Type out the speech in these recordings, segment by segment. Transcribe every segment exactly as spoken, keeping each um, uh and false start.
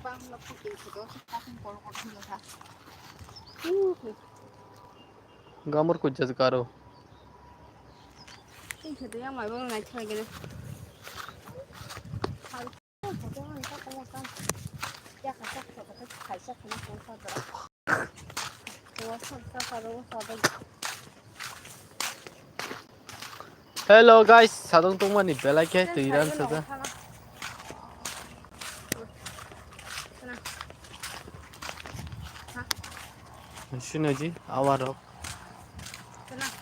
Gamur kujja karo. Hello guys, sadong tongmani belai khe twi ran sajak. Sinaji awarok.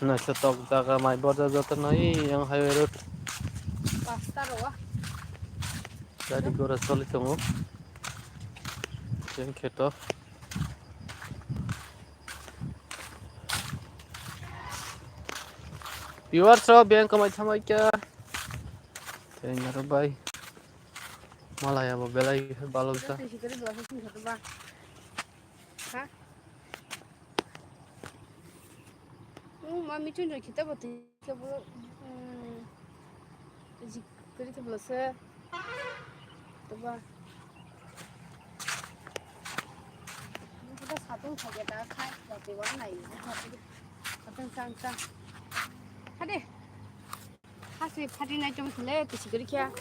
Na sa tok jaga mai borja joto nai yang highway road. Pasta rowa. Gari gora choli tongo. Yang kheto. Viewers rok beng kamai thamai kya. Tei naro bai. Malaya bo belai balok ta. Ha? Hmm, mami chun chun kita bati. Kebo, hmm, jik kiri kebo se. Toba. Kita satung saja dah khai, tapi wan lai. Satung sang sang. Hade. Hasi phati nai chong sile, tisi kiri kya.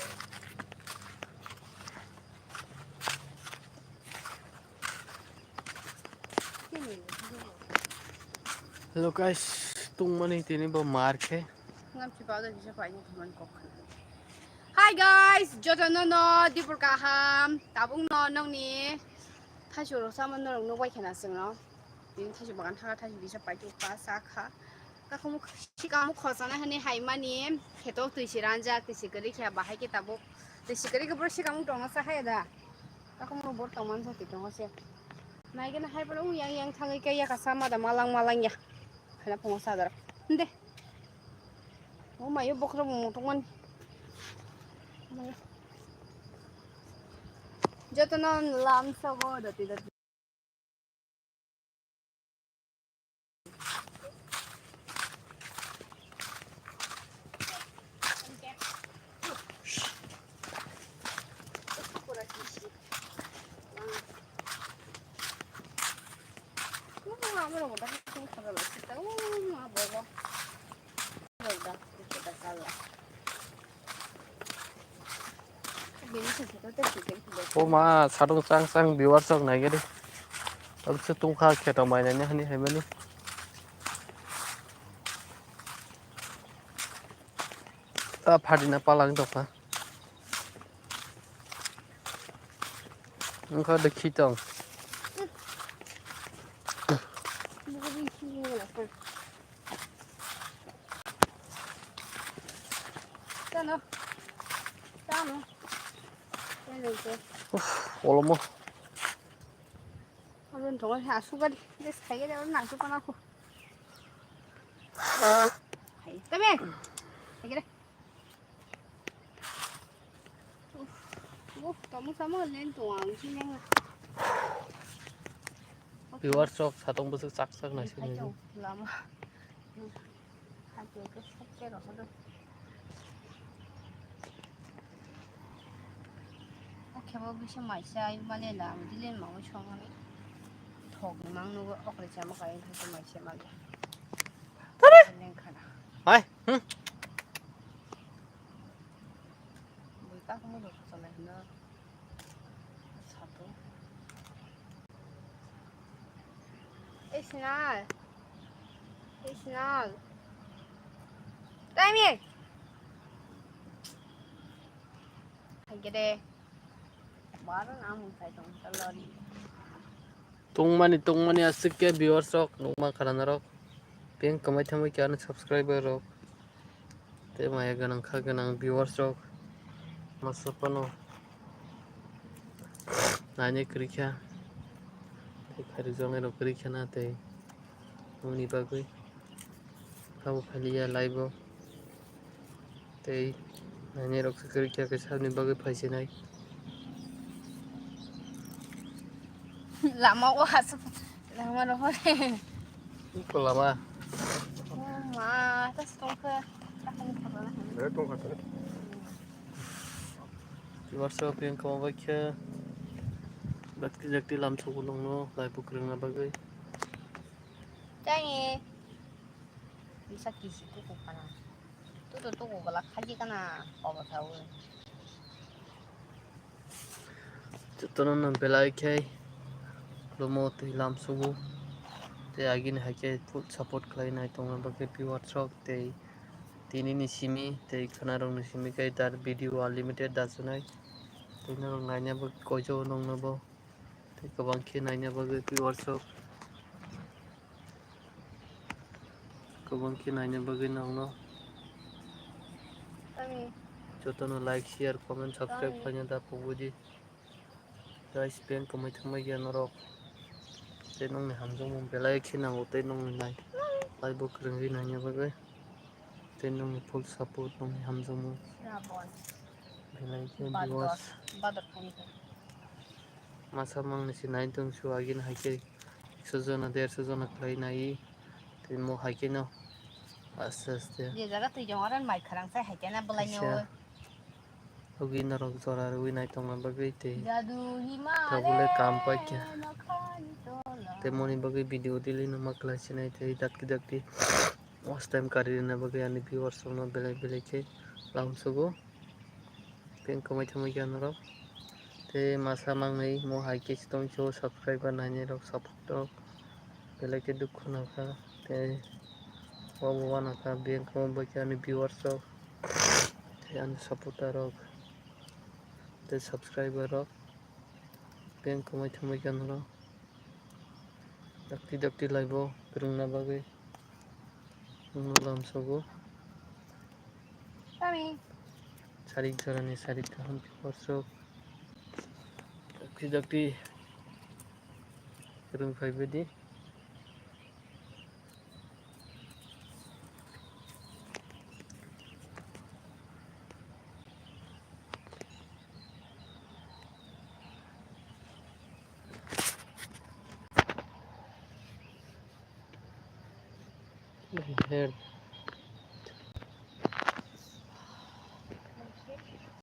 Hello guys, tungmani tini bo mar khe. Ngam si pawda kisa paini thuman kok khana. Hi guys, joto no no dipur kaham, tabung no nongni thaisuk rok sama norok nukbai khana singno. Tini thaisuk bagan thaga thaisuk kisa paithuk pa sa kha. Kakhumuk sikamo khosana hwnwi haimani kheto twi se ranjak, twi se kwrwi khe bahai khe tabuk twi se kwrwi khe boro sikamo tongna sa haya da. Kakhumuk boro tongmani sa twi tongo se. Naigena hai phano wng yang yang thangwi khe yaka sama da malang malang ya. Khana phungo sa da. Hinde. O mayo bokhro bo mutung mani. Jotono lam sogo dati dati. O ma, sadung chang chang viewers rok naigari. Abse tungkha kheto mainani hani haimani. Ta phadina palang tongkha. Wngkha de khitong. Tano. Tano. Uf, olomo. Aboni tongo ha sugari. Des khaigari oro nang sukana ko. Hai, tame. Khaigari. Uf, uf, kamu sama len tuang sini. Viewers rok satong bwswk chak chak nai sini. Lama. Hai ke ke sab ke rok do. Oke bo bisa maisa mane la dilen ma songani. Thok mang no okre chama kai thok maisa mane. Tare. Len khana. Hai. Hmm. Bui kakhwlai rok kwchwlai hwnwi sato. Ei Sinal. Ei Sinal. Taimik. Hai gede. Baron amung sai tong talori. Tungmani, tungmani aswk khe viewers rok, nukma khana norok. Ping kwmai thamwi khe ani subscriber rok. Tei maya gwnang kha gwnang viewers rok. Masa phano naina kwrwi kha. Tei khairokjaknai rok kwrwi khana tei. Aboni bagwi abo phailiya live o. Tei nainai rok se kwrwi kha khe saboni bagwi phaisinai. Lama o aswk lama rohor. Uko lama. O ma, tas tongkha. Takani khorana. Eh, tongkha tongkha. Viewers rok, ping kwma bai khe. Dakti dakti lamsogo nongno laibu kwrwngna bagwi. Chai. Bisa kisi tuku kana. Tutu tuku gala khaji kana kobo thawi. Jotono no belai khe khulumo twi lamsogo. Tei agini hai khe full support khlai nai tongna bagwi viewers rok tei tini ni simi tei khwnarok ni simi khe dar video unlimited da chwnai. Tei norok naina bagwi koijago nongno bo. Tei kwbang khe naina bagwi viewers rok. Kwbang khe naina bagwi nongno. Jotono like, share, comment, subscribe khlaina da pogwi di. Guys, beng kwmai thangbai ya norok. Tei nongni hamjakmung belai khe nango tei nongni like. Like bo kwrwngwi naina bagwi. Tei nongni full support nongni hamjakmung. Belai khe viewers. Masa mangni se nai tong su agini hai khe ekso jona, derso jona khlai nai. Tei mo hai khe no aste aste. Je jaga twi jong oro mai kharang sai hai khe na bolai nyo. Kisa. Ogi norok jora rwi nai tongna bagwi tei. Jadu hima tabule kam paikha. Tei moni bagwi video dili no ma khlai sinai tei dakti dakti. Watch time kari rwna bagwi ani viewers rokno belai belai khe lamsogo. Tei kwmai thangbai khe norok. Tei masa mangni mo hai khe se tongso subscriber nainai rok support rok. Belai khe dukhu nangkha. Tei obo wanakha beng kwmai bai khe ani viewers rok. Tei ani supporter rok. Tei subscriber rok. Beng kwmai thangbai khe norok. Dakti dakti laibo kwrwngna bagwi. Nwngno lamsogo. Sarik jorani sarik kaham khe korsok. Dakti dakti kwrwng phaibaidi. Her